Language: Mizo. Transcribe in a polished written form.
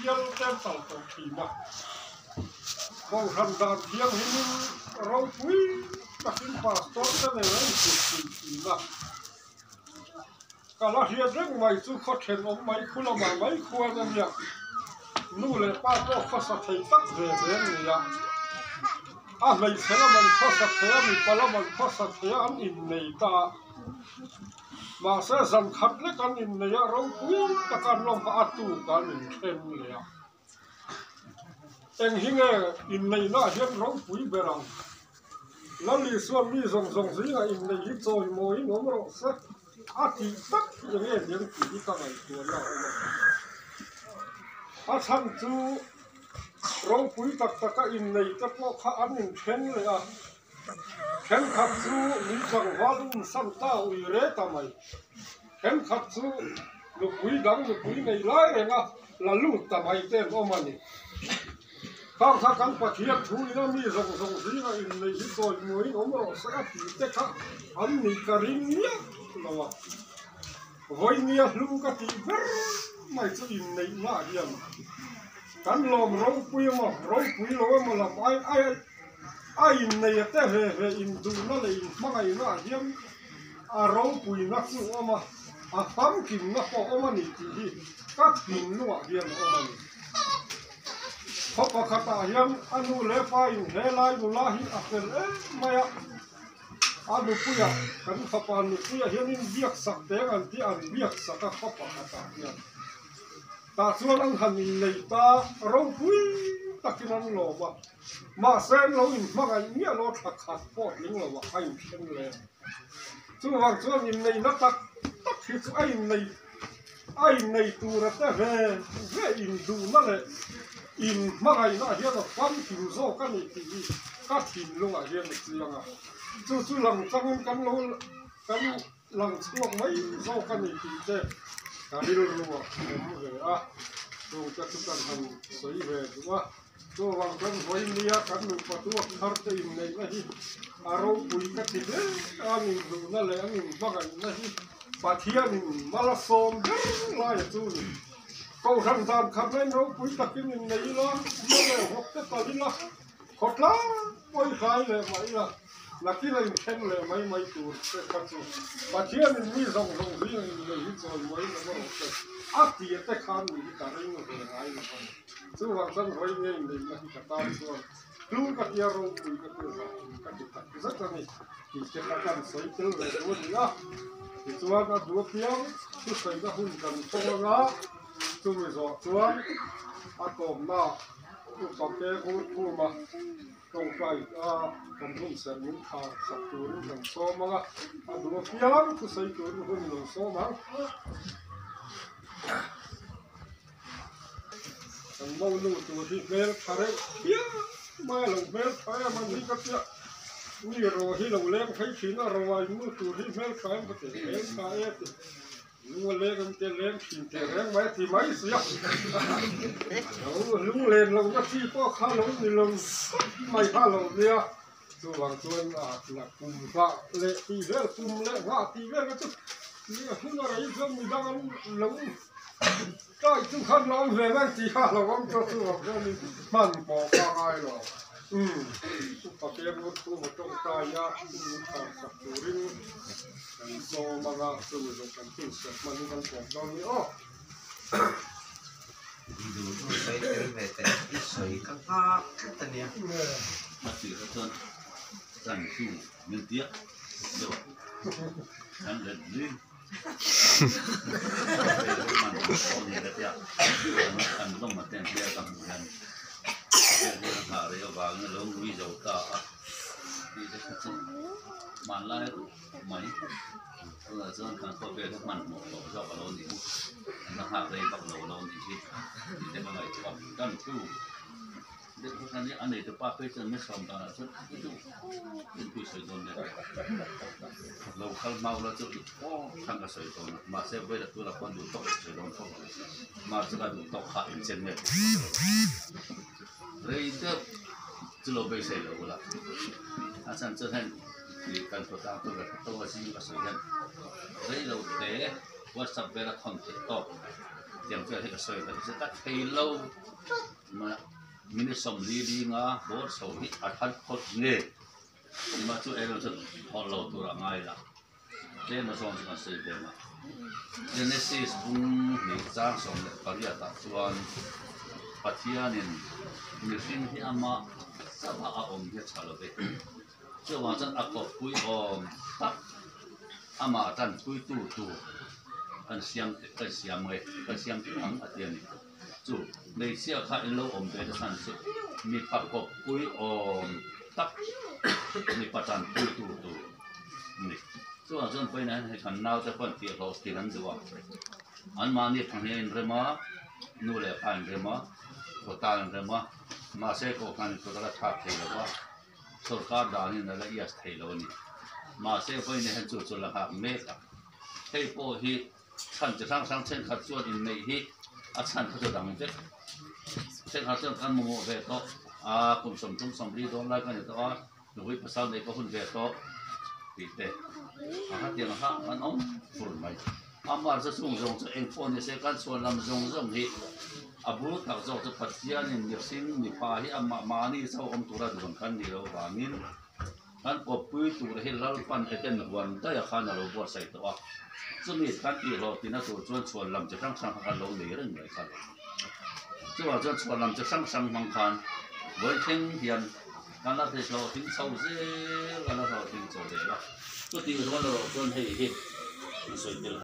Sial te an tal tawh thin a. Kohhran dan thianghlimin ropui takin pastor te nen an inputpui thin a. Ka la hriat reng mai chu khaw thenawm mai khu lamah mai khuan a nia. Nu leh pa pawh khawsa thei tak ve ve an ni a. A hmeichhe lam an khawsa thei a, mipa lam an khawsa thei a, an innei ta a. Mahse zan khat lek an innei a, ropui taka an lawm kha a tuk an inthen leh a. Eng hi nge inneihna ah hian ropui ber ang? Lal Isua mi zawng zawng zingah inneih hi chawimawiin awm rawh se a tih tak hi eng nge niang tih hi ka ngaihtuahna a awm a. A chhan chu ropui tak taka inneih te pawh kha an inthen leh a, thenkhat chu min tlangval umsan ta ui re ta mai, thenkhat chu nupui dang nupui nei lai renga la lut ta mai te an awm a ni. Khang kha kan Pathian thu ina mi zawng zawng zinga inneih hi chawimawiin awm rawh se a tih te kha an nih ka ring miah lo a. Vawinia hlu ka tih ber mai chu inneihna hian kan lawm ropui emaw ropui lo emaw lam ai ai a inneih a te ve ve induhna leh inhmangaihna ah hian a ropuina chu a awm a, a famkimna pawh a awm a ni tih hi ka thinlungah hian a awm a ni. Khaw pakhatah hian a nu leh pa in he lai nula hi a fel em mai a, a nupuiah kan fapa nupuiah hianin biaksak teng an tih an biaksak a khaw pakhatah hian. Tah chuan an han innei ta ropui takin an lawm a, mahse an lo inhmangaih miah lo thla khat pawh tling lo ah a inthleng le. Chuvang chuan inneihna tak tak hi chu a innei a innei tura te ve ve induhna leh inhmangaihna ah hian a famkim zawk a ni tih hi ka thinlungah hian a chiang a, chu chu lang changin kan lo kan Lang chhuak mai zawk a ni tih te ka rilru a awm ve a, chung te chu kan han sawi ve duh a. Chuvang chuan vawinia kan nupa tuak thar te inneihna hi a ropui ka ti hle a, an inhluhna leh an inhmangaihna hi Pathianin mal a sawm ber lai a chu ni. Kohhran dan khat lain ropui takin innei ila, mal leh hawk te tal ila, khawtlang pawihlai leh mah ila, Nakin a inthen leh mai mai tur che kha chu Pathianin mi zawng zawng zingah innei hi chawimawiin awm rawh se a ti a te khan mi hi ka ring ve ngai lo a ni. Chuvang chuan vawi nge inneihna hi ka tan chuan hlu ka tia ropui ka tia zah ka ti tak zet a ni tih te kha kan sawi tel ve duh a ni a. Tichuan a duh apiang thusawina hun kan thawng anga chumi zawh chuan a tawpna upa ke ngur khum a. Tawngtai a kan hun serh min khar sak turin kan sawm ang a, a duh apiang thusawi turin hun lo sawm ang. Kan monu tur hi hmel tha reuh phian mai a lo hmel tha em a ni ka tia mi ro hi lo leng phei thin a, ro a innu tur hi hmel tha em ka ti, hmel tha e ti. Lung a leng ang te leng thin teh reng mai a ti mai si a, lo lung len lohna chi pawh kha lo ni lo mai kha lo nia, chuvang chuan a la kum nghah leh tih vel kum leh nghah tih vel kha chu ni a hun a rei chuan midang an lo kai chu khan lo awm ve mai tih kha a lo awm chu chuvang chuan hmanhmawh kha a ngai lo. Umm upa te ngur thu maw tawngtai a min thar sak turin kan sawm anga chumi zawh kan hun serh hman hi kan kawm dawn ni aw. Duh duh sawi tel ve teh i sawi ka nghak tlat a nia. A tih kha chuan chan chu min tiak deuh a, kan let zing. Hetiang vel hi ka sawi ve zet a, thei lo minute 40 linga bawr chho hi a that phawt nge ema chu erawh chu thawh lo tur a ngai la tlem a zawng chu kan sawi ve ang a. Genesis bung hnih chang 18 ah chuan Pathianin mihring hi amah chauha a awm hi a tha lo ve. Chuvang chuan a kawppui awm tak amah tanpuitu tur kan siam kan siam nge kan siam teh ang a ti a ni. Chu hmeichhia kha in lo awm ve chhan chu mipa kawppui awm tak mipa tanpuitu tur a ni. Chuvang chuan vawiinah hian hei kan naute pawh an tih hlawhtlin an duh a, anmahni pahnih a inrem a, nu leh pa a inrem a, kawta a inrem a, mahse kohhran kut a la thlak thei lo va. Sorkar danin a la ias thei lo a ni. Mahse vawiin hian chu chu la nghak mek a. Hei pawh hi chhan chi hrang hrang thenkhat chuan inneih hi a chhan kha chu dang vek. Thenkhat chuan kan mamawh ve tawh a, kum 30 40 dawn lai ka ni tawh a, nupui pasal neih ka hun ve tawh tih te a hetiang kha an awm fur mai. Amah chu chung zawng chu eng pawh ni se kan chhuan lam zawng zawng hi a bul tak zawk chu Pathianin mihring mipa hi amah mahni chauh awm tura duan kan nih loh vangin kan kawppui tur hi Lalpan Eden huan daih a khan a lo buatsaih tawh a, chumi kan tihhlawh tina tur chuan chhuan lam chi hrang hrang kha kan lo nei reng mai kha lo. Chuvang chuan chhuan lam chi hrang hrang hmang khan vawi thleng hian kan la tihhlawhtling chho zel, kan la hlawhtling chho zel a, chutih rual erawh chuan hei hi an sawi tel.